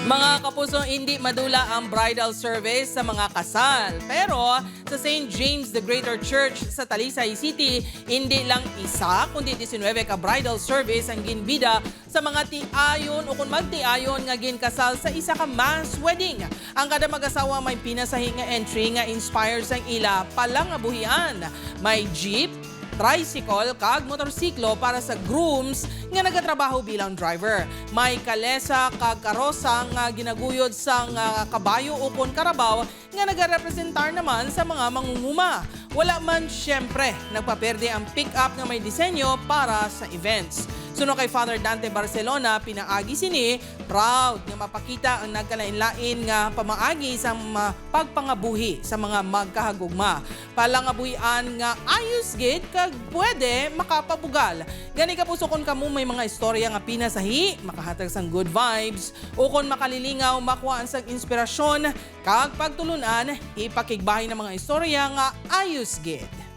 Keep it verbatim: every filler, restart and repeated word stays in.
Mga kapuso, hindi madula ang bridal service sa mga kasal. Pero sa Saint James the Greater Church sa Talisay City, hindi lang isa, kundi diecinuebe ka bridal service ang ginbida sa mga tiayon o kung magtiayon nga ginkasal sa isa ka mass wedding. Ang kada mag-asawa may pinasahi nga entry nga inspire sang ila palangabuhian. May jeep, tricycle, kag motorsiklo para sa grooms nga nagatrabaho bilang driver. May kalesa kag karosa nga ginaguyod sang, ah, kabayo ukon karabaw nga nagarepresentar naman sa mga mangunguma. Wala man, siyempre, nagpaperde ang pick-up nga may disenyo para sa events. Suno kay Father Dante Barcelona, pinaagi sini, proud nga mapakita ang nagkalain-lain nga pamaagi sa ma-, pagpangabuhi sa mga magkahagugma. Palangabuhian nga ayos gid kag pwede makapabugal. Gani, kapuso, kon kamo may mga istorya nga pinasahi, makahatag sang good vibes, o kon makalilingaw, makuhaan sang inspirasyon kag pagtulun-an, ipakigbahin ang mga istorya nga ayos gid.